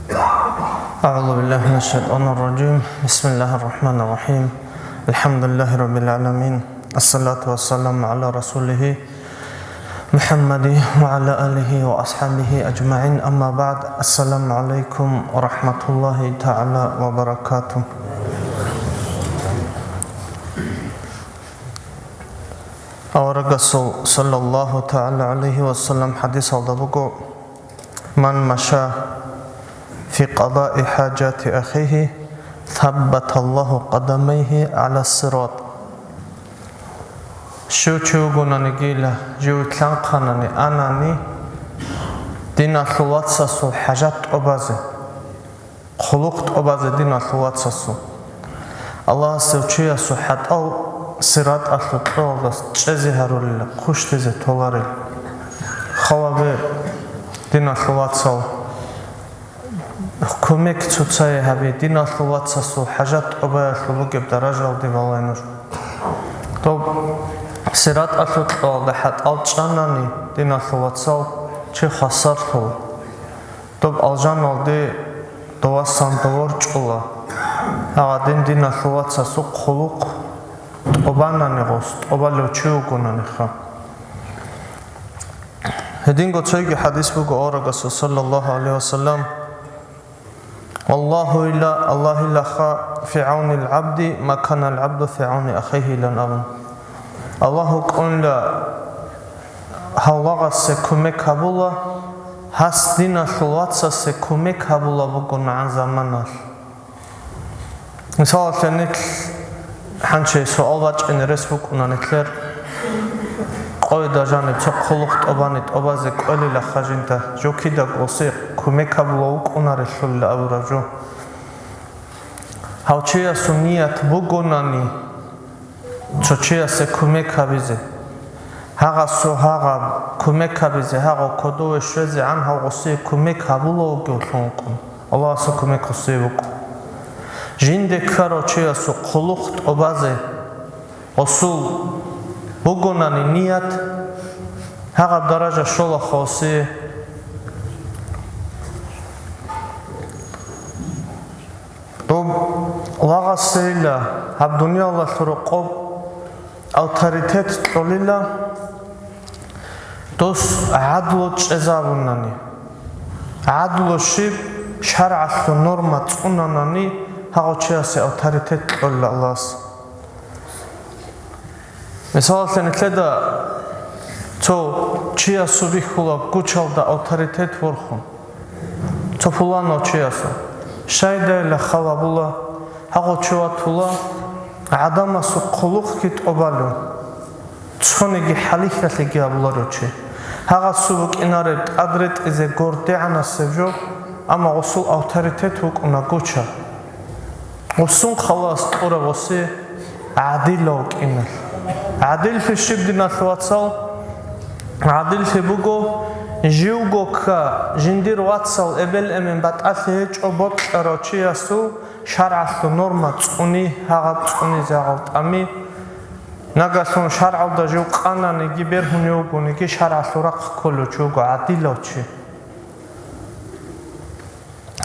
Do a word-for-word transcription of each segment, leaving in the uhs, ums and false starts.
أعوذ بالله من الشيطان الرجيم. بسم الله الرحمن الرحيم. الحمد لله رب العالمين. الصلاة والسلام على رسوله محمد وعلى آله وأصحابه أجمعين. أما بعد. السلام عليكم ورحمة الله تعالى وبركاته. Аварагасул саллаллагьу тагӀала гӀалайгьи ва саллам хӀадисалда буго: «Ман маша фи къадаи хӀажати ахигьи, саббаталлагьу къадамайгьи гӀала сират». Щив чи вугонаниги, жив лъанхъанани, анани, диналъул вацасул хӀажат тӀобазе, хъулухъ тӀобазе диналъул вацасул, Аллагьасев чиясул хӀатӀал сираталъул кьоялдас чӀезе гьарулила, хъущтизе толарел. Хал гьабе, диналъул вацал, кумек цоцае гьабе, диналъул вацасул хӀажат тӀобаялъул бугеб даражалде балай нуж. Доб сираталъул кьоялда хӀатӀал чӀанани, диналъул вацал, чи хвасарлъула. Доб алжаналде довасан дов ворчӀула, гьагъадин диналъул вацасул хъулухъ тӀобанани гъос, тӀобалев чи вугонаниха. Гьединго цойги хӀадис буго аварагасул саллаллагьу гӀалайгьи ва саллам: «Валлагьу илла, Аллагьилаха фи гӀавнил гӀабди ма канал гӀабду фи гӀавни ахихьи», – илан абун. Аллагь вукӀунила гьав лагъасе кумек гьабула, гьас диналъул вацасе кумек гьабула бугонгӀан заманалъ. Мисалалъе, нилъ гьанже суал бачӀине рес букӀуна нилъер, къойда жаниб цо хъулухъ тӀобани тӀобазе кӀвелилаха жинда, жо кидаго осе кумек гьабула вукӀунарелъулила абураб жо. Гьав чиясул ният бугонани, цо чиясе кумек гьабизе, гьагъасул гьагъаб кумек гьабизе, гьагъав кодове щвезегӀан гьав гъосие кумек гьабула вугевлъун вукӀун, Аллагьасул кумек гъосие букӀун. Жинде ккарав чиясул хъулухъ тӀобазе гъосул бугонани ният, гьагъаб даража щолаха гъосие. Доб лагъасейила гьаб дуниялалъул рокъоб авторитет кьолила, дос гӀадлу чӀезабунани. ГӀадлу щиб, шаргӀалъул норма цӀунанани, гьагъав чиясе авторитет кьолила Аллагьас. Мисалалъе, нилъеда цо чиясул бихьула гучалда авторитет ворхун. Цо пуланав чиясул. Щайдайила хал гьабула, гьагъав чи ватула, гӀадамасул хъулухъги тӀобалев, цониги хӀалихьалъиги гьабуларев чи. Гьагъасул букӀинареб тӀад ретӀизе гордегӀанасеб жо, амма гъосул авторитет вукӀуна гучаб. Гъосун халас кьураб гъосе гӀадилав вукӀиналъ. ГӀадиллъи щиб, диналъ вацал? ГӀадиллъи буго, живго кка, жиндир вацал эбел-эмен батӀалъи гьечӀо бокьарав чиясул шаргӀалъул норма цӀуни, гьагъаб цӀуни, зягъал тӀами. Нагагьлъун шаргӀалда жив къананиги, бергьунев вугониги, шаргӀалъул рахъ кколев чи вуго гӀадилав чи.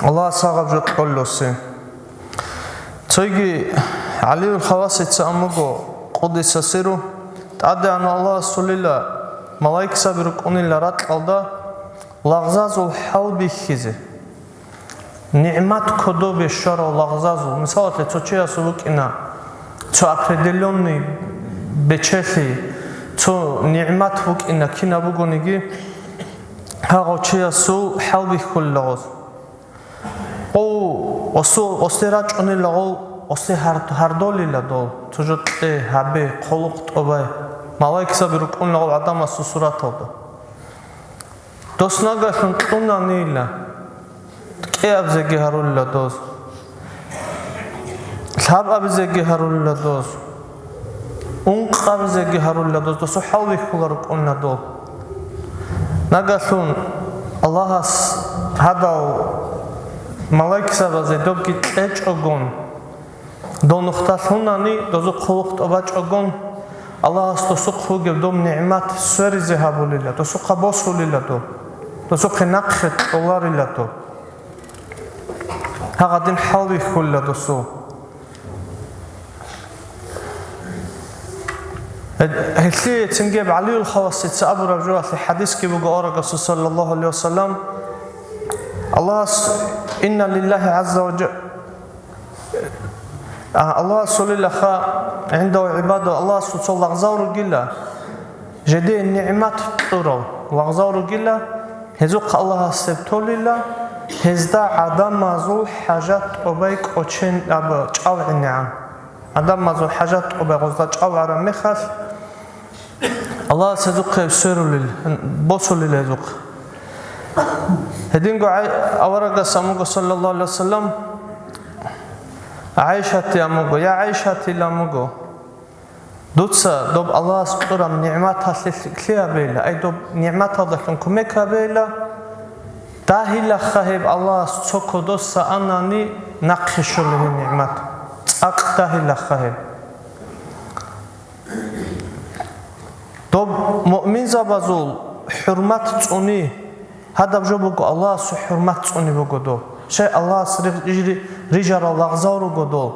Аллагьас гьагъаб жо кьоллъуси. Цойги ГӀалиюл Хавасица амуго, къуддиса сирругьу, ТӀадегӀанав Аллагьасулила малаикзаби рукӀунила ракьалда лагъзазул хӀалбихьизе. НигӀмат кодобе щварав лагъзазул. Мисалалъе, цо чиясул вукӀина цо определённый бечелъи, цо нигӀмат вукӀина кинаб бугониги, гьагъав чиясул хӀалбихьулила гъоз. О, осу-, осе рачӀунила гъол, осе гьар-, гьардолила дол, цо жо кье, гьабе, хъулухъ тӀобай. Малаикзаби рукӀунила гъол гӀадамасул сураталда. Дос нагагьлъун кьунанила, кӀиабизеги гьарулила дос. Лъабабизеги гьарулила дос. Ункъабизеги гьарулила дос, досул хӀалбихьулел рукӀунила дол. Нагагьлъун Аллагьас гьадал малаикзабазе добги кьечӀогон, дол нухда лъунани, дозухъ хъулухъ тӀобачӀогон, Аллагьас досухъ бугеб доб нигӀмат сверизе гьабулила, досухъа босулила доб, досухъе нахъе кьоларила доб. Гьагъадин хӀалбихьула досул. Гьелъие цинги ГӀалиюл Хавасица абураб жоялъе хӀадисги буго аварагасул, саллаллагьу гӀалайгьи ва саллам, Аллагьас, инна лиллагьи гӀазза ва жа-, а, Аллагьасулилаха гӀиндагьу гӀибадал, Аллагьасул цо лагъзал ругила, жидее нигӀмат кьурал лагъзал ругила, гьезухъ Аллагьас гьеб толила, гьезда гӀадамазул хӀажат тӀубай кӀочен аб-, чӀалгӀинегӀан. ГӀадамазул хӀажат тӀубай гъозда чӀалгӀараб мехалъ, Аллагьас гьезухъе сверулел, босулел гьезухъ. Гьединго гӀай-, аварагас амуго, саллаллагьу гӀалайгьи ва саллам, ГӀайшати амуго, я ГӀайшати ламуго, дуца доб Аллагьас кьураб нигӀматалъе лъикӀлъи гьабейила, ай доб нигӀматалдалъун кумек гьабейила, дагьилаха гьеб Аллагьас цо кодоса анани нахъе щолеб гьеб нигӀмат, цӀакъ дагьилаха гьеб. Доб муъминзабазул хӀурмат цӀуни, гьадаб жо буго Аллагьасул хӀурмат цӀуни буго доб. Щай Аллагьас риж-, рижарал лагъзал руго дол.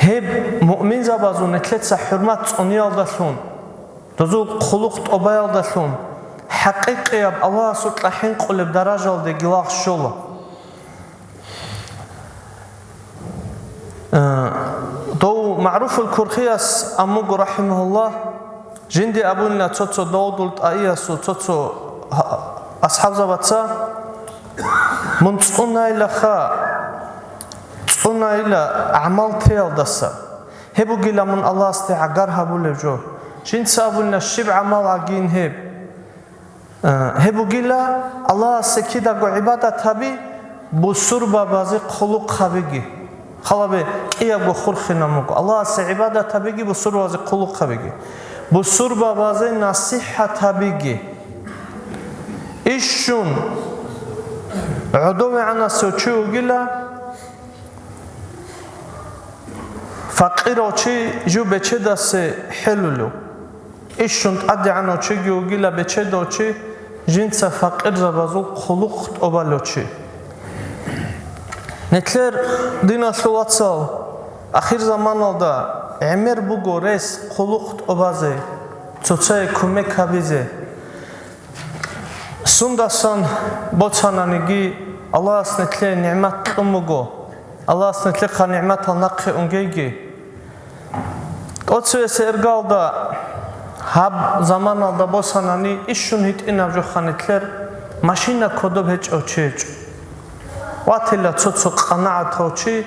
Гьеб муъминзабазул нилъеца хӀурмат цӀуниялдалъун, дозул хъулухъ тӀубаялдалъун, хӀакъикъияб Аллагьасукьа хӀинкъулеб даражалдеги лагъ щола. Э, дов МагӀруфул Курхияс амуго, рахӀимагьуллагь, жинди абунила цо-цо Давудул тӀаиясул цо-цо гьа-, асхӀабзабаца, мун цӀунайилаха, цӀунайила гӀамал теялдаса. Гьеб бугила мун Аллагьасде гӀагар гьабулеб жо. Жинца абунила, щиб гӀамал гӀагин гьеб? Э, гьеб бугила, Аллагьасе кидаго гӀибадат гьаби, бусурбабазе хъулухъ гьабиги. Халабе кӀиябго хурхинаб буго. Аллагьасе гӀибадат гьабиги, бусурбабазе хъулухъ гьабиги. Бусурбабазе насихӀат гьабиги. Ишщун гӀодовегӀанасев чи вугила, факъирав чи жив бечедасе хӀелулев. Ишщун тӀадегӀанав чиги вугила бечедав чи, жинца факъирзабазул хъулухъ тӀубалев чи. Нилъер, диналъул вацал, ахирзаманалда гӀемер буго рес хъулухъ тӀубазе, цоцае кумек гьабизе. Сундасан боцананиги, Аллагьас нилъее нигӀмат кьун буго, Аллагьас нилъехъа нигӀматал нахъе унгейги. ТӀоцевесеб иргалда гьаб заманалда босанани, ишщун гьитӀинаб жоха нилъер машина кодоб гьечӀев чи гьечӀо. Ватила цо-цо къанагӀатав чи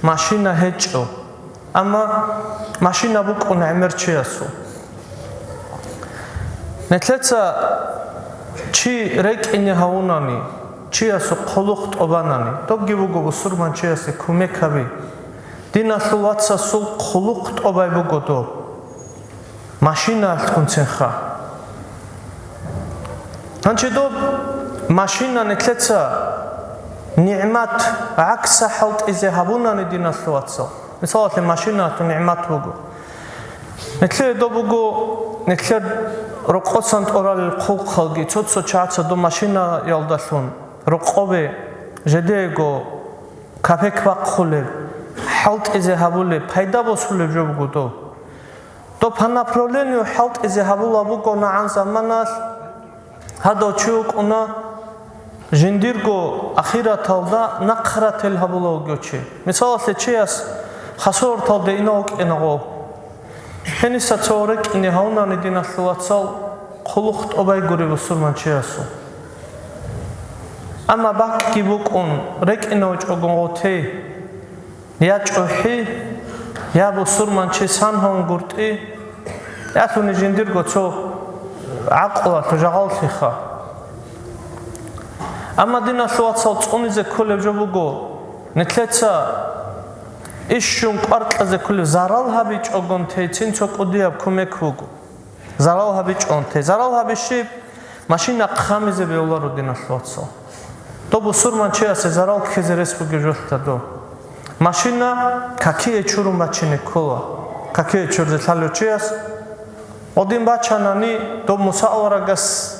машина гьечӀев. Амма машина букӀун гӀемер чиясул. Нилъеца чи рекӀине гьавунани, чиясул хъулухъ тӀубанани, добги буго бусурманчиясе кумек гьаби. Диналъул вацасул хъулухъ тӀубай буго доб. Машинаялъгунцинха. Гьанже доб машина нилъеца нигӀмат гӀакса хӀалтӀизе гьабунани, диналъул вацал. Мисалалъе, машинаялъул нигӀмат буго. Нилъее доб буго, нилъер рокъосан тӀоралел хъулухъалги, цо-цо чагӀаца доб машинаялдалъун рокъобе жедего капек бахъулеб, хӀалтӀизе гьабулеб, пайда босулеб жо буго доб. Доб по направлению хӀалтӀизе гьабулеб буго нагӀан заманалъ, гьадав чи вукӀуна жиндирго ахираталда нахърател гьабулев вугев чи. Мисалалъе, чияс хасавюрталде инев вукӀина гъов. Гьениса цо рекӀине гьавунани, диналъул вацал, хъулухъ тӀубай гури бусурманчиясул. Амма бакӀги букӀун, рекӀинав чӀогон гъов тей. Я чӀухӀи, я бусурманчи сан гьавун гуртӀи, ялъуни жиндирго цо гӀакълалъул жагъаллъиха. Амма, диналъул вацал, цӀунизе кколеб жо буго, нилъеца ишщун кӀвар кьезе кколеб, зарал гьабичӀогон тейцин цо кӀудияб кумек буго. Зарал гьабичӀон те. Зарал гьаби щиб? Машина хъамизе бегьуларо, диналъул вацал. Доб бусурманчиясе зарал ккезе рес бугеб жолъа доб. Машина какие чурун бачине ккола. Какие чурзе лъалев чияс. Гъодин бачанани, доб Муса аварагас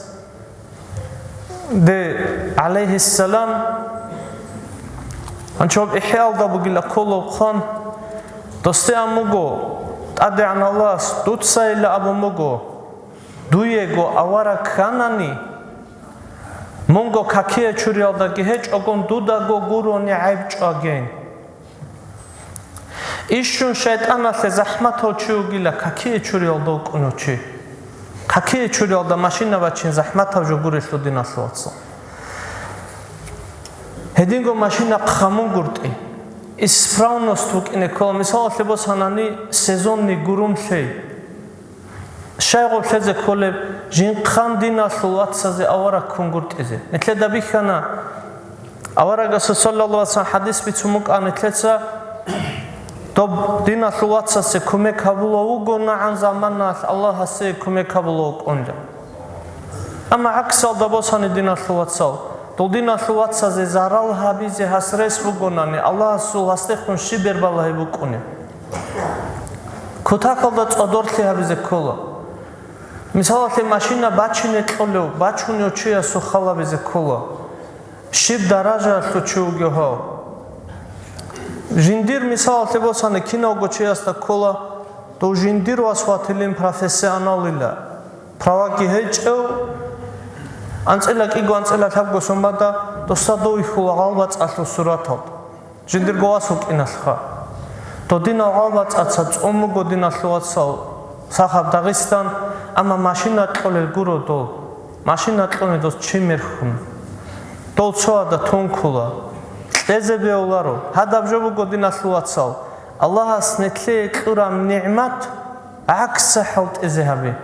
де, гӀалайгьиссалам, Гьанчоб ихӀиалда бугила кколеб хъван, досде ан буго, ТӀадегӀан Аллагьас дуцайила абун буго, дуего авараг кканани, мунго какие чуриялдаги гьечӀогун дудаго гурони гӀайб чӀваген. Ишчун шайтӀаналъе захӀматав чи вугила какие чуриялда вукӀунев чи. Какие чуриялда машина бачин захӀматав жо гурелъул, диналъул вацал. Гьединго машина хъамун гуртӀи, исправность букӀине ккола. Мисалалъе босанани, сезонный гурун лъей. Щай гъоб лъезе кколеб, жинхъан диналъул вацазе авараг ккун гуртӀизе. Нилъеда бихьана, аварагасда саллаллагьу гӀалайгьи ва саллам хӀадис бицун букӀана нилъеца, доб диналъул вацасе кумек гьабулев вугонагӀан заманалъ, Аллагьасе кумек гьабулев вукӀунила. Амма гӀаксалда босани, диналъул вацал, дол диналъул вацазе зарал гьабизе гьас рес бугонани, Аллагьасул гьасдехун щиб бербалагьи букӀунеб? Кутакалда цӀодорлъи гьабизе ккола. Мисалалъе, машина бачине кьолев, бачунев чиясул хал гьабизе ккола. Щиб даражаялъул чи вугев гьав? Жиндир, мисалалъе босани, кинавго чиясда ккола, дов жиндир вас ватилин профессионалила. Праваги гьечӀев, анцӀила кӀиго, анцӀила лъабго сон бада, досда дов вихьула гъалбацӀалъул сураталда. Жиндирго вас вукӀиналъха. Додинал гъалбацӀаца цӀун буго, диналъул вацал, сахаб Дагъистан, амма машина кьолел гуро дол. Машина кьуни дос чи мерхьун. Дол цо гьада тункула. Кьезе бегьуларо. Гьадаб жо буго, диналъул вацал, Аллагьас нилъее кьураб нигӀмат гӀакса хӀалтӀизе гьаби.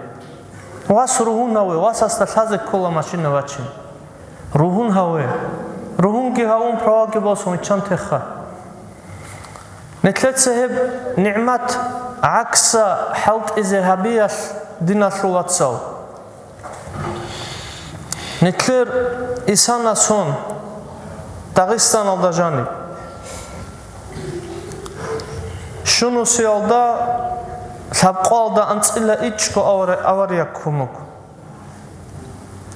Вас ругьун гьаве, васасда лъазе ккола машина бачин. Ругьун гьаве. Ругьунги гьавун, праваги босун, виччан теха. Нилъеца гьеб нигӀмат гӀакса хӀалтӀизе гьабиялъ, диналъул вацал, нилъер исанасон Дагъистаналда жаниб. Щунусиялда лъабкъоялда анцӀила ичӀго авари-, авария ккун буго.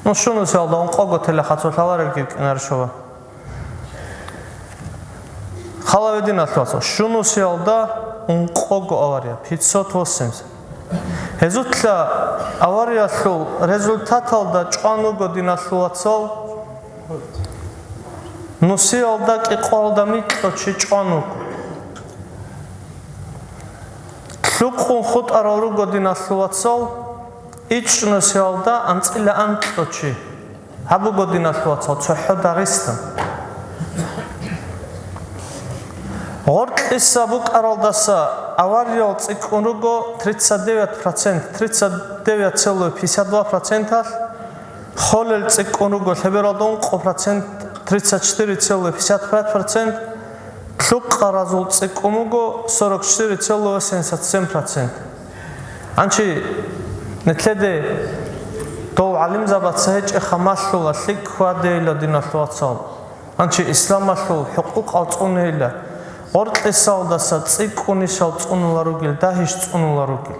Ну, щунусиялда ункъого телехъацо лъаларебги кӀинар шова. Халаве, диналъул вацал, щунусиялда ункъого авария, пятьсот восемьдесят. Гьезулъа авариялъул результаталда чӀван вуго, диналъул вацал, нусиялда кӀикъоялда микьго чи чӀван вуго. Лъукъун хутӀарал руго, диналъул вацал, ичӀнусиялда анцӀила анкьго чи. Гьаб буго, диналъул вацал, цохӀо Дагъистан. Гъоркьиса букӀаралдаса авариял цӀикӀкӀун руго тридцать девять процент, тридцать девять целых пятьдесят два проценталъ, холел цӀикӀкӀун руго лъебералда ункъо процент, тридцать четыре целых пятьдесят пять процент, лъукъаразул цӀикӀкӀун буго сорок четыре целых восемьдесят семь процент. Гьанчи нилъеде дов гӀалимзабаца гьечӀеха малъула лъикӀ хьвадейила, диналъул вацал. Гьанчи исламалъул хӀукъукъал цӀунейила, гъоркьисалдаса цӀикӀкӀунищал цӀунула ругел, дагьищ цӀунула ругел.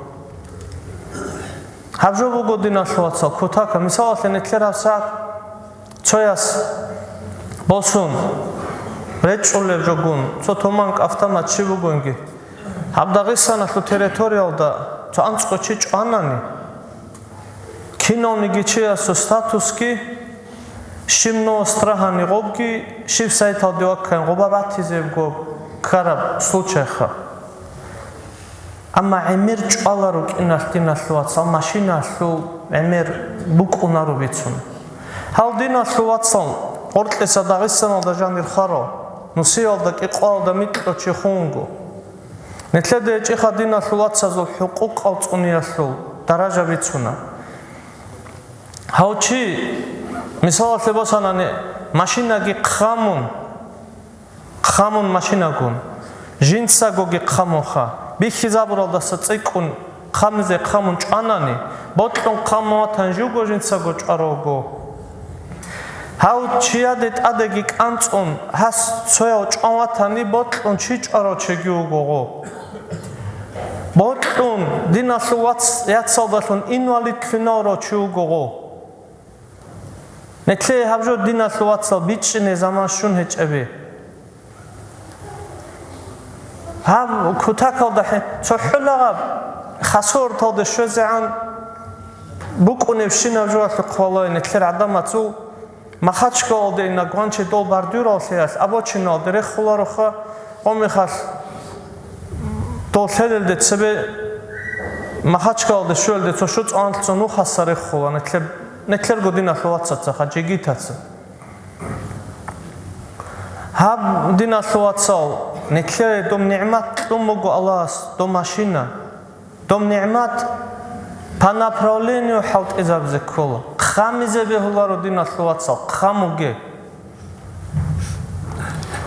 Гьаб жо буго, диналъул вацал, кутака. Мисалалъе, нилъер гьабсагӀат цояс босун речӀчӀулеб жогун, цо туманкӀ, автомат щиб бугониги, гьаб Дагъистаналъул территориялда цо анцӀго чи чӀванани, кинавниги чиясул статусги, щиб новострахани гъобги, щиб сайталде ваккани гъоба батизебго ккараб случайха. Амма гӀемер чӀвала рукӀиналъ, диналъул вацал, машиналъул гӀемер букӀунаро бицун. Гьал, диналъул вацал, гъоркьиса Дагъистаналда жанир хваро, нусиялда кӀикъоялда микьго чи хун вуго. Нилъеда гьечӀеха диналъул вацазул хӀукъукъал цӀуниялъул даража бицуна. Гьав чи, мисалалъе босанани, машинаги хъамун, хъамун машинагун, жинцагоги хъамунха, бихьизабуралдаса цӀикӀкӀун хъамизе хъамун чӀванани, бокьун хъамун ватан живго жинцаго чӀваравго. Гьав чияде тӀадеги кӀанцӀун, гьас цояв чӀван ватани, бокьун чи чӀварав чиги вугого. Бокьун, диналъул вац-, яцалдалъун инвалидлъунаврав чи вугого. Нилъее гьаб жо, диналъул вацал, бичӀчӀине заман щун гьечӀеби. Гьаб кутакалда хӀи-, цохӀо лагъаб хасорталде щвезегӀан букӀунебщинаб жоялъухъ валай, нилъер гӀадамацул Махачкалалде инаг ванчи дол бордюраллъиялъ обочиналде рехулароха, гъомехалъ дол лъелелде цебе Махачкалалде щвелде цо щуцӀанлъ цо нухаса рехула, нилъер-, нилъерго диналъул вацацаха, жигитаца. Гьаб, диналъул вацал, нилъее дом нигӀмат кьун буго Аллагьас, дом машина. Дом нигӀмат по направлению хӀалтӀизабизе ккола. Хъамизе бегьуларо, диналъул вацал, хъамуге.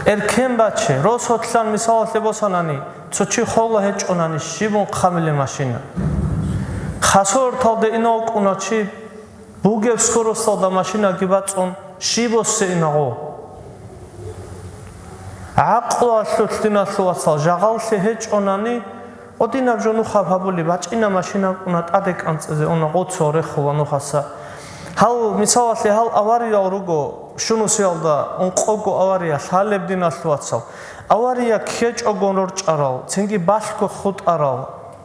Эркен баче, росулъан мисалалъе босанани, цо чи хола гьечӀонани, щибун хъамиле машина. Хасорталде инав кӀуна чи, бугеб скоросталда машинаги бацӀун, щиб боссе инагъо? ГӀакълуялъулъ, диналъул вацал, жагъаллъи гьечӀонани, гъодинаб жо нухаб гьабули, бачӀина машина кӀуна, тӀаде кӀанцӀизе уна, гъоцо рехула нухаса. Гьал, мисалалъе, гьал авариял руго, щунусиялда ункъого авария лъалеб, диналъул вацал. Авария ккечӀогон рорчӀарал, цинги балъго хутӀарал.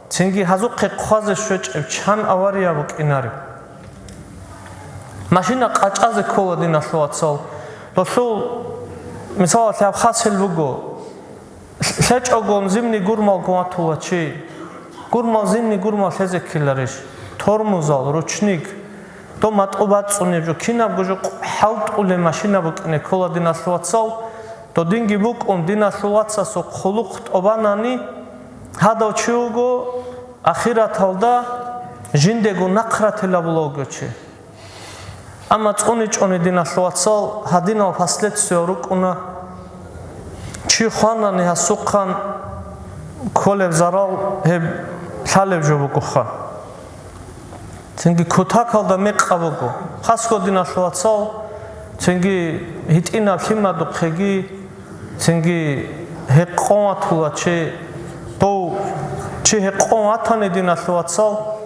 Цинги гьазухъе хъвазе щвечӀеб чан авария букӀинареб. Машина къачӀазе ккола, диналъул вацал. Долъул, мисалалъе, гьаб хасел буго. ЛъечӀогон зимни гурмалгун ватула чи. Гурмал, зимни гурмал лъезе ккеларищ? Тормозал, ручник. Дов матӀу бацӀцӀунеб жо, кинабго жо хӀалтӀулеб машина букӀине ккола, диналъул вацал. Додинги букӀун, диналъул вацасул хъулухъ тӀобанани, гьадав чи вуго ахираталда жиндего нахъратилабулев вуго чи. Амма цӀуничӀони, диналъул вацал, гьадинал последствиял рукӀуна, чи хванани гьасухъан кколеб зарал гьеб лъалеб жо бугоха. Цинги кутакалда мекъаб буго. Хасго, диналъул вацал, цинги гьитӀинаб лъимадухъеги, цинги гьекъон ватула чи. Дов чи гьекъон ватани, диналъул вацал,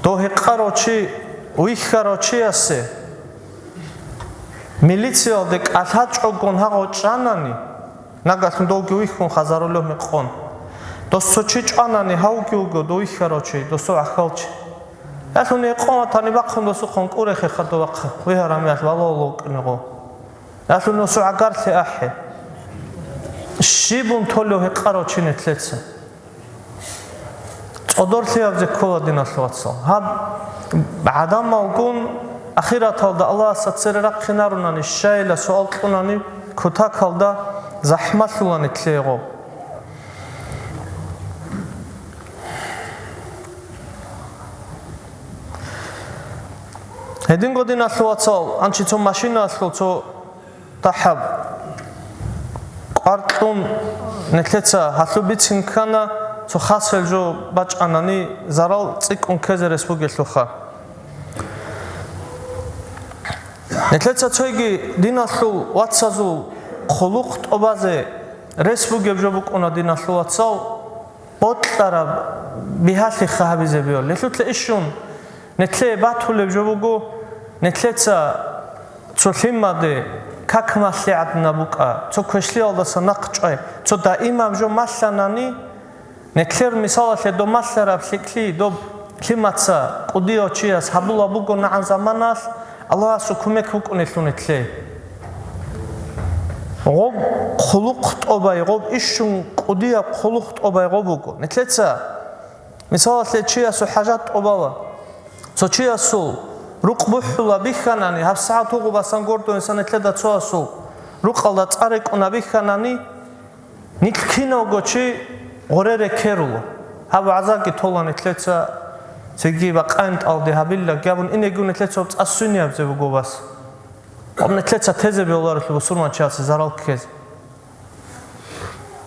дов гьекъарав чи вихьарав чиясе милициялде кӀалъачӀогон гьагъо чӀанани, Нагагьлъун довги вихьун хазарулев мекъон. Дос цо чи чӀванани, гьавги вуго дов вихьарав чи, досул гӀахьалчи. Ялъуни гьекъон ватани бахъун досухъун кӀурехеха дов вахъа, вигьарамиялъ валавулав вукӀинего. Ялъуни досул гӀагарлъи ахӀе. Щибун толев гьекъарав чи нилъеца? ЦӀодорлъиябзе ккола, диналъул вацал. Гьаб гӀадамалгун ахираталда Аллагьасда цере рахъинарунани, щайила суал кьунани, кутакалда захӀмалъула нилъего. Гьединго, диналъул вацал, анчи цо машиналъул цо ТахӀаб кӀвар кьун, нилъеца гьалъу бицин ккана, цо хасел жо бачӀанани, зарал цӀикӀкӀун ккезе рес бугелъулха. Нилъеца цойги диналъул вацазул хъулухъ тӀобазе рес бугеб жо букӀуна, диналъул вацал, бокьараб бигьалъиха гьабизе бегьула. Нилъулъа ишшун, нилъее батулеб жо буго, нилъеца цо лъимаде как малъи гӀадинаб букӀа, цо квешлъиялдаса нахъ чӀвай, цо даимаб жо малъанани, нилъер мисалалъе доб малъараб лъикӀлъи, доб лъимаца кӀудияв чияс гьабулаб бугонагӀан заманалъ, Аллагьасул кумек букӀунелъул нилъее. Гъоб хъулухъ тӀобай, гъоб ишшун кӀудияб хъулухъ тӀобай гъоб буго. Нилъеца, мисалалъе, чиясул хӀажат тӀобала. Цо чиясул рукъ бухӀула бихьанани, гьабсагӀат гьугъу басан гордо инсан нилъеда цоясул рукъалда цӀар рекӀуна бихьанани, нилъ кинавго чи гъоре рекерула. Гьаб вагӀзаги тола нилъеца, цеги бакъайин тӀалде гьабиллаги абун, инеги нилъеца цӀа свинеябзе буго вас. Гьаб нилъеца тезе бегьуларелъул бусурманчиясе зарал ккезе.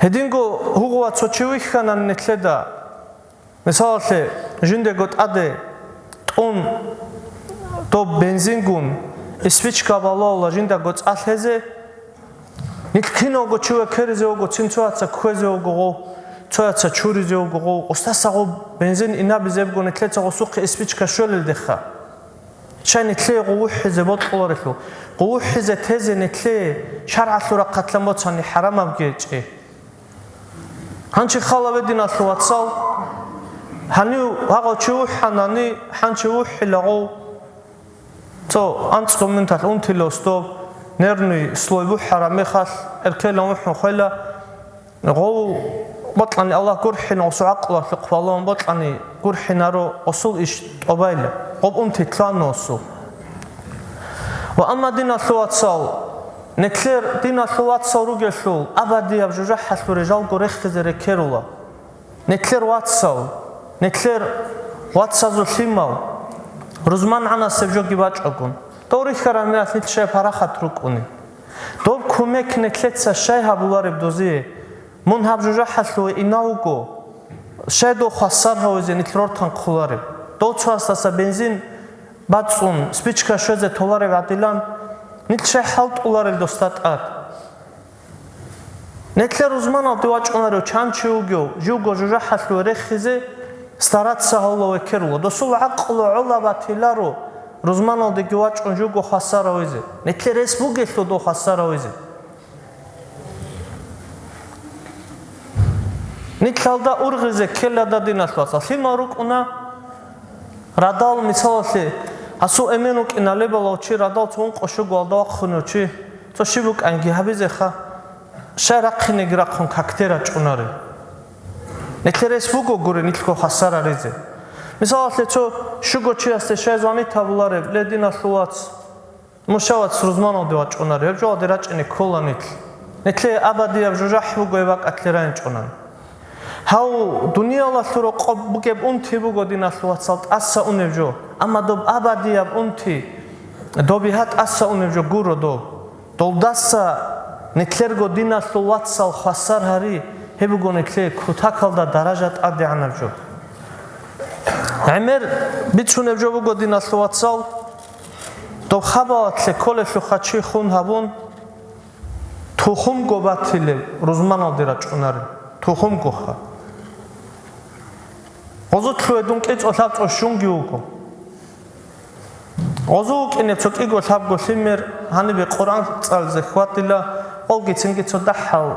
Гьединго гьугъула цо чи вихьанани нилъеда, мисалалъе, жиндего тӀаде тӀун доб бензингун, спичка балалла жиндаго цӀа лъезе, нилъ киналго чи векеризе вуго, цин цояца кквезе вуго гъов, цояца чуризе вуго гъов, устаса гъов бензин инабизе буго, нилъеца гъосухъе спичка щвелелдеха. Щай нилъее гъов вухӀизе бокьуларелъул, гъов вухӀизе тезе нилъее шаргӀалъул рахъалъан боцани хӀарамабги гьечӀи. Гьанчи халаве, диналъул вацал, гьанив гьагъав чи вухӀанани, гьанчи вухӀила гъов. Цо анцӀго минуталъ унтила гъосдоб, нервный слой бухӀараб мехалъ, эркелан вухӀун хвела, гъов бокьани Аллагь гурхӀин, гъосул гӀакълуялъухъ балагьун бокьани гурхӀинаро гъосул иш тӀобайила, гъоб унти лъугьана гъосул. Ва амма, диналъул вацал, нилъер диналъул вацал ругелъул, абадияб жужахӀалъуре жалго рехизе рекерула. Нилъер вацал, нилъер вацазул лъимал, рузман гӀанасеб жоги бачӀагун, дов рихьараб мехалъ нилъ щай парахат рукӀунеб? Доб кумек нилъеца щай гьабулареб дозие? Мун гьаб жужахӀалъуве инав вуго, щай дов хвасар гьавизе нилъ рортан хъулареб? Дов цоясдаса бензин бацӀцӀун, спичка щвезе толареб гӀадилан, нилъ щай хӀалтӀуларел досда тӀад? Нилъер рузманалде вачӀунарев чан чи вугев, живго жужахӀалъуве рехизе стараться гьавула ва ккерула. Досул гӀакълу гӀола батиларо, рузманалдеги вачӀун живго хвасар гьавизе. Нилъер рес бугелъул дов хвасар гьавизе. Нилъалда ургъизе ккелада, диналъул вацал, лъимал рукӀуна, радал, мисалалъе, гьасул эмен вукӀиналебалав чи, радал цо ункъо щугоялда вахъунев чи, цо щиб букӀанги гьабизеха, щай рахъинеги рахъун какде рачӀунаре. Нилъер рес буго гури нилъго хвасар гьаризе. Мисалалъе, цо щуго чиясде щай звонит гьабулареб: «Ле, диналъул вац, муша вац рузманалде вачӀунар, гьеб жоялде рачӀине ккола нилъ. Нилъее абадияб жужахӀ буго гьеб бакӀалъе райинчӀунан». Гьав дуниялалъул рокъоб бугеб унти буго, диналъул вацал, тӀаса унеб жо, амма доб абадияб унти, доб бигьа тӀаса унеб жо гуро доб. Долдаса нилъерго, диналъул вацал, хвасар гьари, гьеб буго нилъее кутакалда даража тӀадегӀанаб жо. ГӀемер бицунеб жо буго, диналъул вацал, доб хабалалъе кколелъухъа чи хун гьабун, тухумго батилеб рузманалде рачӀунарел, тухумгоха. Гъозулъ гьедун кӀицӀо-лъабцӀо щунги вуго. Гъозу вукӀине цо кӀиго-лъабго лъимер гьанибе Къуръан цӀализе хьвадила, олги цинги цо дагьал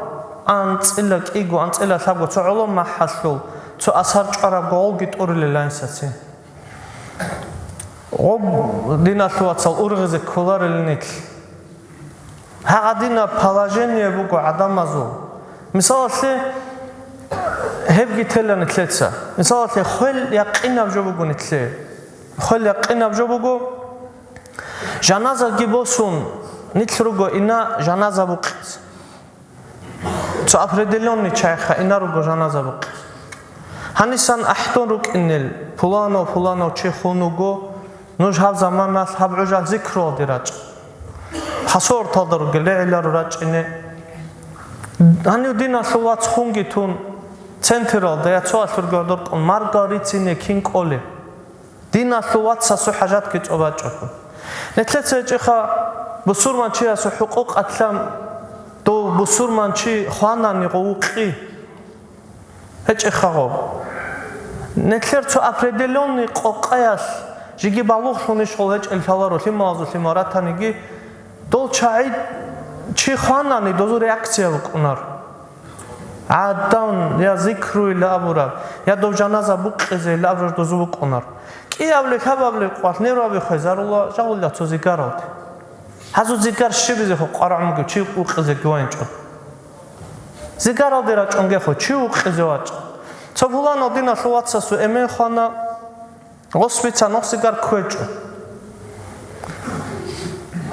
анцӀила кӀиго, анцӀила лъабго цо гӀоло махӀалъул цо асар чӀварабго олги тӀурилел гьанисацин. Гъоб, диналъул вацал, ургъизе кколарел нилъ. Гьагъадинаб положение буго гӀадамазул. Мисалалъе, гьебги тела нилъеца. Мисалалъе, хвел якъинаб жо буго нилъее. Хвел якъинаб жо буго, жаназаги босун, нилъ руго ина жаназа букъизе. Цо определённый чайха ина руго жаназа букъизе. Гьанисан ахӀдон рукӀинел, пуланав, пуланав чи хун вуго, нуж гьаб заманалъ гьаб гӀужалъ зикруялде рачӀа. Хасорталда ругел регӀиларо рачӀине. Гьанив диналъул вац хунги тун, централда я цоалъ ругел доркъун маргал рицине кин кӀолеб? Диналъул вацасул хӀажатги цӀобачӀого. Нилъеца гьечӀеха бусурманчиясул хӀукъукъалъан дов бусурманчи хванани гъов вукъи. ГьечӀеха гъов. Нилъер цо определённый къокъаялъ жеги балугълъун иш гъол гьечӀел лъаларо, лъималазул лъимал ратаниги, дол чагӀи чи хванани дозул реакция букӀунар. ГӀадан я зикруйилан абураб, я дов жаназа букъизейилан абураб дозу букӀунар. КӀиабли лъабабли къвалъ нерваби хвезарула жагьулла цо зигаралде. Гьазул зигар щибизехъо къварагӀунги чи вукъизеги вайинчӀо. Зигаралде рачӀунгехъо чи вукъизе вачӀа. Цо пуланав диналъул вацасул эмен хвана, гъос бицана, гъос зигар кквечӀо.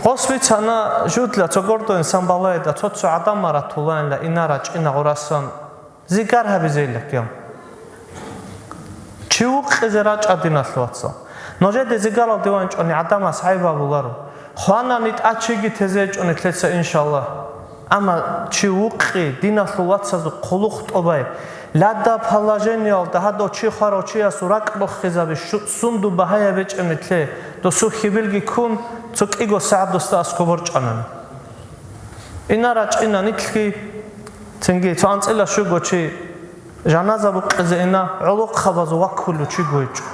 Гъос бицана, жудла цо гордо инсан балайда, цо-цо гӀадамал ратулаинла, ина рачӀина гъурасан, зигар гьабизейилан ккел. Чи вукъизе рачӀа, диналъул вацал. Нужеде зигаралде ванчӀони гӀадамас гӀайб абуларо. Хванани тӀад чиги тезе гьечӀо нилъеца, иншаллагь. Амма чи вукъи, диналъул вацазул хъулухъ тӀобай. Ладаб положениялда гьадав чи хварав чиясул ракӀ бохизаби, щу-, сундул багьаяб гьечӀеб нилъее, досул хьибилги ккун, цо кӀиго сагӀат досда аскӀоб борчӀанани. Ина рачӀина нилъги, цинги цо анцӀила щуго чи жаназа букъизе ина, гӀолохъабазул ваккулев чиго гьечӀо.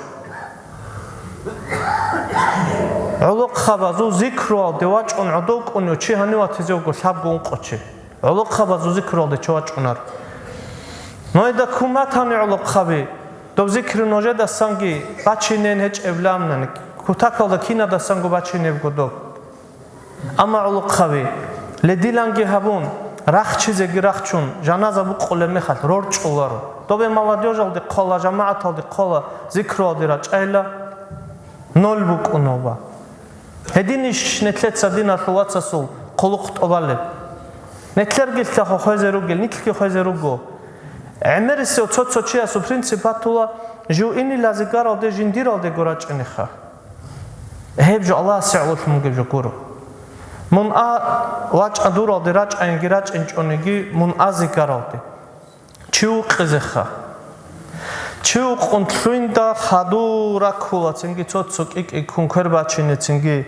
ГӀолохъабазул зикруялде вачӀун гӀодов кӀунев чи гьанив ватизе вуго лъабго ункъо чи. ГӀолохъабазул зикруялде чи вачӀунар. Нужеда ккун батани, гӀолохъаби, доб зикру нужедасанги бачинейин гьечӀеб ламнани, кутакалда кинадасанго бачинебго доб. Амма, гӀолохъаби, ледиланги гьабун, рахчизеги рахчун, жаназа букъулеб мехалъ рорчӀуларо. Добе молодёжалде ккола, жамагӀаталде ккола, зикруялде рачӀайла, ноль букӀунаба. Гьединищ нилъеца диналъул вацасул хъулухъ тӀобалеб? Нилъергилъа хвезе ругел, нилъги хвезе руго. ГӀемерисев цо-цо чиясул принцип батула, жив инила зигаралде жиндиралдего рачӀинеха. Гьеб жо Аллагьасе гӀололъун бугеб жо гуро. Мун а вачӀа дуралде рачӀайинги рачӀинчӀониги, мун а зигаралде. Чи вукъизеха. Чи вукъун лъугьинда хадур раккула, цинги цо-цо кӀи-кӀи ккун квер бачине, цинги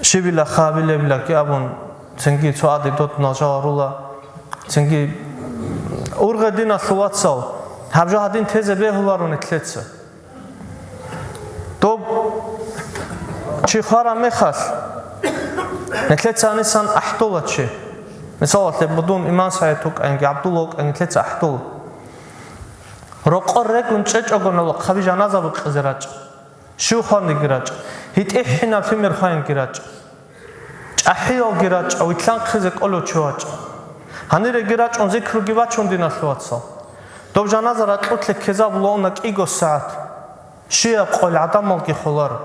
щибила хабилебилаги абун, цинги цо ади дот налжаларула, цинги ургъе диналъул вацал, гьаб жо гьадин тезе бегьуларо нилъеца. Доб чи хвараб мехалъ, нилъеца гьанисан ахӀдола чи. Мисалалъе, будун иман СагӀид вукӀанги, ГӀабдулла вукӀанги, нилъеца ахӀдола. Рокъор регун чӀечӀого, гӀолохъаби, жаназа букъизе рачӀа. Щив хванги рачӀа. ГьитӀихӀинаб лъимер хвайинги рачӀа. ЧӀахӀиялги рачӀа, вилълъанхъизе кӀолев чи вачӀа. Гьаниреги рачӀун зикруги бачун, диналъул вацал. Доб жаназа ракьулъе ккезабулаана кӀиго сагӀат. Щияб къойил гӀадамалги холаро.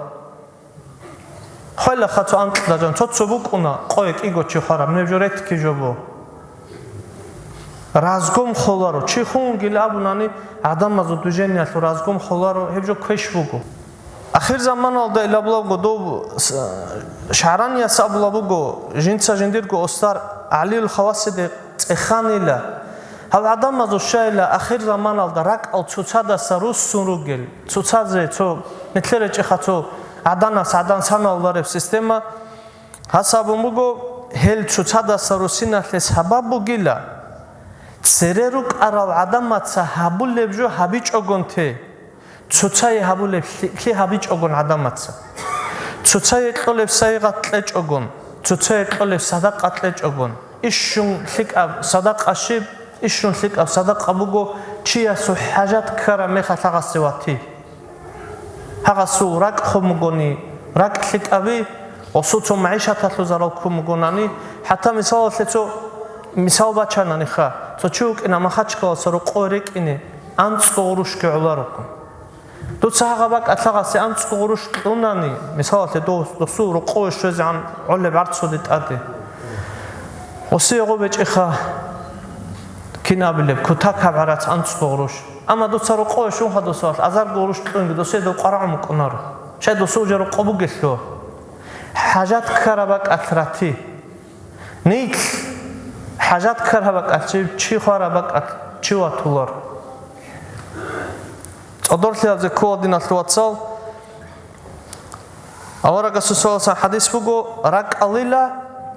Хвелаха цо анкьда жан, цо-цо букӀуна, къое кӀиго чи хвараб, неб жо ретки жо бу. Разгом холаро, чи хунгил абунани, гӀадамазул движениялъул разгом холаро, гьеб жо квеш буго. Ахир заманалда илабулабго дов с-, ШагӀранияс абулаб буго, жинца жиндирго устар ГӀалиюл Хавасиде цӀеханила. Гьал гӀадамазул щайила ахир заманалда ракӀал цоцадаса руссун ругел, цоцазе цо, нилъер речӀеха цо гӀаданас гӀадан саналдареб система, гьас абун буго, гьел цоцадаса руссиналъе сабаб бугила, цере рукӀарал гӀадамаца гьабулеб жо гьабичӀогон те. Цоцае гьабулеб лъикӀлъи гьабичӀогон гӀадамаца, цоцае кьолеб сайгъат кьечӀогон, цоцае кьолеб садакъа кьечӀогон, ишщун лъикӀаб садакъа щиб, ишщун лъикӀаб садакъа буго чиясул хӀажат ккараб мехалъ гьагъасе вати. Гьагъасул ракӀ хъун бугони, ракӀ лъикӀаби, гъосул цо магӀишаталъул зарал ккун бугонани, хӀатта мисалалъе цо мисал бачананиха, цо чи вукӀина Махачкаласа рокъове рекӀине, анцӀго гъурущги гӀоларухъун. Дуца гьагъа бакӀалъа гъасе анцӀго гъурущ кьунани, мисалалъе, дос-, досул рокъове щвезегӀан гӀолеб гӀарцуде тӀаде. Гъосие гъо бечӀеха, кин абилеб, кутакаб гӀарац анцӀго гъурущ. Амма дуца рокъове щунха досалъ азарго гъурущ кьунги, досие дов къварагӀун букӀунаро. Щай досул жо рокъо бугелъул. ХӀажат ккараб бакӀалъ рати. Нилъ хӀажат ккараб бакӀалъ чи, чи хвараб бакӀалъ чи ватулар. ЦӀодорлъиялзе ккола, диналъул вацал. Аварагасул саллаллагьу гӀалайгьи вассалам хӀадис буго, ракӀалила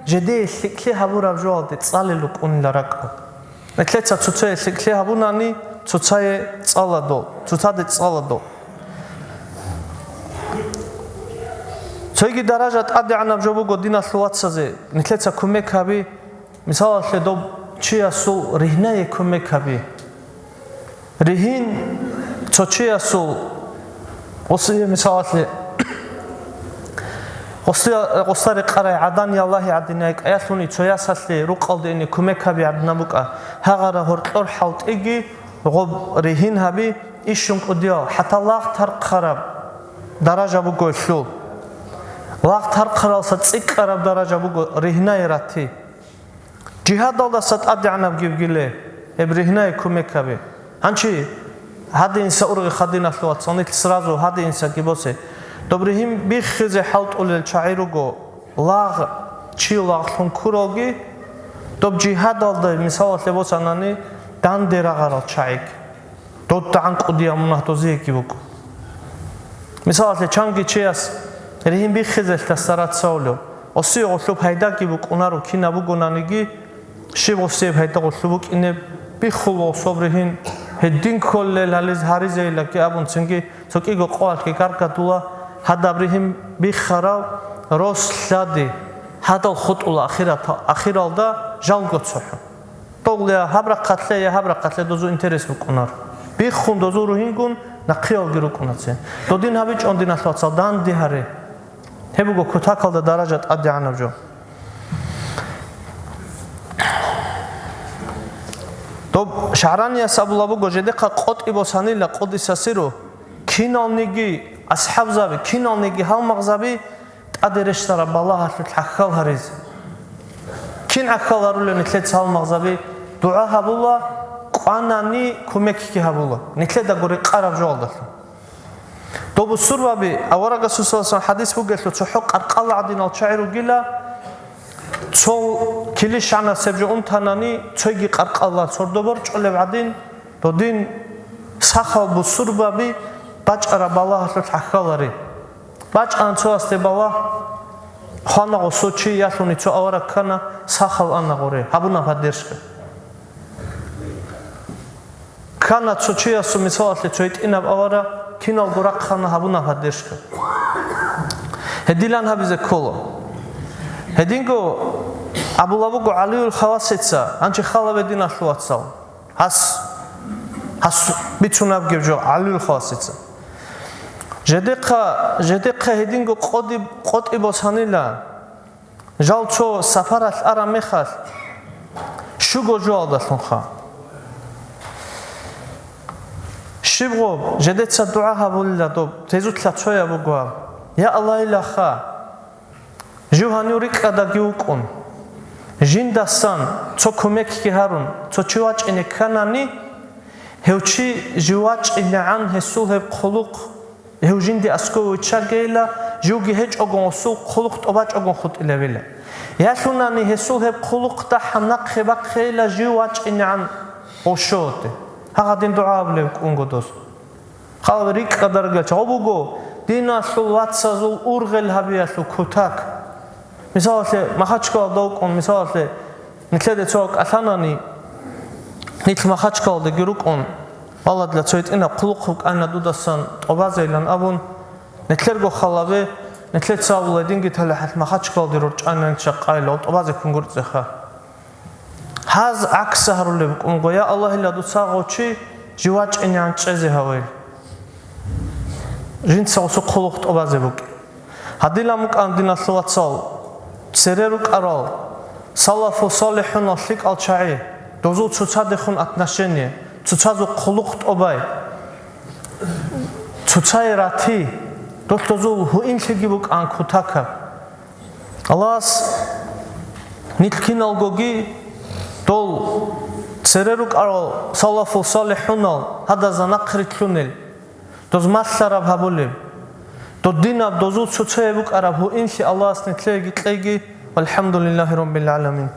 жидее лъикӀлъи гьабураб жоялде цӀалел рукӀунила ракӀал. Нилъеца цоцае лъикӀлъи гьабунани, цоцае цӀаладо, цоцаде цӀаладо. Цоги даража тӀадегӀанаб жо буго, диналъул вацазе, нилъеца кумек гьаби, мисалалъе, доб чиясул ригьнае кумек гьаби. Ригьин цо чиясул, гъосие, мисалалъе, гъосие, гъоса рекъарай гӀадан я Аллагьи гӀадинай кӀаялъуни цо ясалъе рукъалде ине кумек гьаби гӀадинаб букӀа, гьагъара гьоркьор хӀалтӀиги гъоб ригьин гьаби, ишшун кӀудиял, хӀатта лагъ тархъараб даража буго гьелъул. Лагъ тархъаралса цӀикӀкӀараб даража буго ригьнае рати. Жигьадалдаса тӀадегӀанабги бугила гьеб ригьнае кумек гьаби. Гьанчи гьадинса ургъи хадиналъул вацал, нилъ сразу гьадинсаги босе. Доб ригьин биххизе хӀалтӀулел чагӀи руго, лагъ, чи лагълъун ккуралги, доб жигьадалда, мисалалъе босанани, данде рагъарал чагӀиги. ДодагӀан кӀудиял мунагь дозиеги букӀун. Мисалалъе, чанги чияс ригьин биххизелъдаса рацаулев, осие гъолъуб пайдаги букӀунаро, кинаб бугонаниги, щиб осие пайда гъолъуб букӀине биххула особ ригьин, гьедин кколел гьализ гьаризейилаги абун, цинги цо кӀиго къоялъги гаргадула, гьадаб ригьин биххарав рос лъади, гьадал хутӀула ахирата-, ахиралда жалго цохӀо. Дол я гьаб рахъалъе, я гьаб рахъалъе дозул интерес букӀунар. Биххун дозул ругьингун нахъиялги рукӀунацин. Додин гьабичӀон, диналъ вацал, данде гьаре. Гьеб буго кутакалда даража тӀадегӀанаб жо. Доб ШагӀранияс абула буго, жедехъа къотӀи босанила къуддиса сирругьу, киналниги асхӀабзаби, киналниги гьалмагъзаби тӀаде рещтараб балагьалъулъ гӀахьал гьаризе. Кин гӀахьал гьарулев нилъеца гьалмагъзаби? ДугӀа гьабула, кӀванани кумекги гьабула, нилъедаго рекъараб жоялдалъун. Доб бусурбаби, аварагасул саллаллагьу гӀалайгьи ва саллам хӀадис бугелъул, цохӀо къаркъала гӀадинал чагӀи ругила, цо килищанасеб жо унтанани, цойги къаркъала сордо борчӀулеб гӀадин, додин сахал бусурбаби бачӀараб балагьалъулъ гӀахьал гьари. БачӀана цоясде балагь, хвана гъосул чи, ялъуни цо авараг ккана, сахал ана гъоре, гьабуна поддержка. Ккана цо чиясул, мисалалъе, цо гьитӀинаб авараг, киналго рахъана, гьабуна поддержка. Гьедилан гьабизе ккола. Гьединго абула буго ГӀалиюл Хавасица, гьанже халабе, диналъул вацал. Гьас, гьас бицунаб гьеб жо ГӀалиюл Хавасица. Жедехъа, жедехъа гьединго къоди-, къотӀи босанила, жал цо сапаралъ араб мехалъ, щуго жоялдалъунха. Щиб гъоб, жедеца дугӀа гьабулила доб, тезулъа цояб буго гьаб: «Я Аллагьилаха, жив гьанив рикӀкӀадаги вукӀун, жиндасан цо кумекги гьарун, цо чи вачӀине кканани, гьев чи жив вачӀинегӀан гьесул гьеб хъулухъ, гьев жинде аскӀове виччагейила, живги гьечӀогун гьесул хъулухъ тӀобачӀогун хутӀилавила. Ялъунани гьесул гьеб хъулухъда гьаб нахъе бахъейила жив вачӀинегӀан гъошоте». Гьагъадин дугӀа гьабулеб кӀунго дос. Хал рикӀкӀадаргача гъо буго диналъул вацазул ургъел гьабиялъул кутак. Мисалалъе, Махачкалалда вукӀун, мисалалъе, нилъеде цо кӀалъанани, нилъ Махачкалалдаги рукӀун, валла, дила цо гьитӀинаб хъулухъ букӀана дудасан тӀобазейилан абун, нилъерго халабе, нилъеца абула, динги талихӀалъ Махачкалалде рорчӀанани чакъайилан, тӀобазе ккун гурцӀеха. Гьаз гӀакс гьарулеб букӀунго: «Я Аллагьила, дуца гъов чи жив вачӀинегӀан чӀезе гьавейил. Жинца гъосул хъулухъ тӀобазе букӀин». Гьадилан букӀан, диналъул вацал, цере рукӀарал салафу салихӀунал лъикӀал чагӀи, дозул цоцадехун отношение, цоцазул хъулухъ тӀобай, цоцае рати, долъ дозул гьуинлъиги букӀан кутакаб. Аллагьас нилъ киналгоги дол цере рукӀарал салафу салихӀунал гьадазда нахърилълъунел, доз малъараб гьабулеб, додинаб, дозул цоцае букӀараб гьуинлъи Аллагьас нилъееги кьеги. ВалхӀамдулиллагьи раббил гӀаламин.